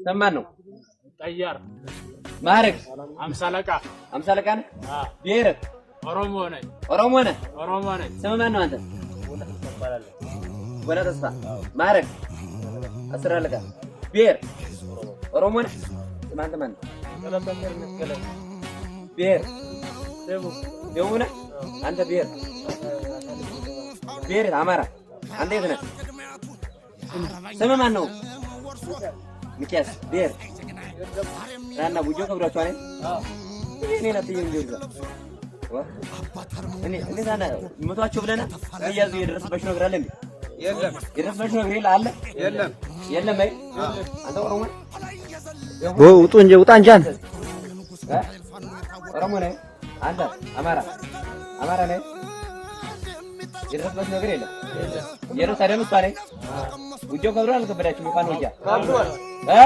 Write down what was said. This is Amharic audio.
ስም ማን ነው? ጠያር። ማዕረግ? 50 አለቃ። 50 አለቃ ነህ? ብሔርህ? ኦሮሞ ነኝ። ኦሮሞ ነህ? ኦሮሞ ነኝ። ስም ማን ነው አንተ? ጎና ተስፋ። ማዕረግ? 10 አለቃ። ብሔር? ኦሮሞ ነህ? ስም አንተ ማን ነው? ብሔር? ደቡብ ነህ? አንተ ብሔር? ብሔር አማራ። አንተ የት ነህ? ስም ማን ነው? ሚኪያስ። ብሔር? ራና ቡጆ ከብዷቸዋል። እኔ ናት እንጂ ዋ እኔ እንዴት አና መቷቸው ብለና እያዙ የደረሰባችሁ ነገር አለ እንዴ? የለም። የደረሰባችሁ ነገር የለ አለ? የለም። የለም። አይ አንተ ኦሮሞ ነህ? ውጡ እንጂ፣ ውጣ እንጂ አንተ። እ? ኦሮሞ ነህ? አንተ አማራ፣ አማራ ነህ? የደረሰባችሁ ነገር የለም። ኢየሩሳሌም እሷ ነህ። ውጊያው ከብዷል አልከበዳችሁም? የፋኖ ውጊያ እ?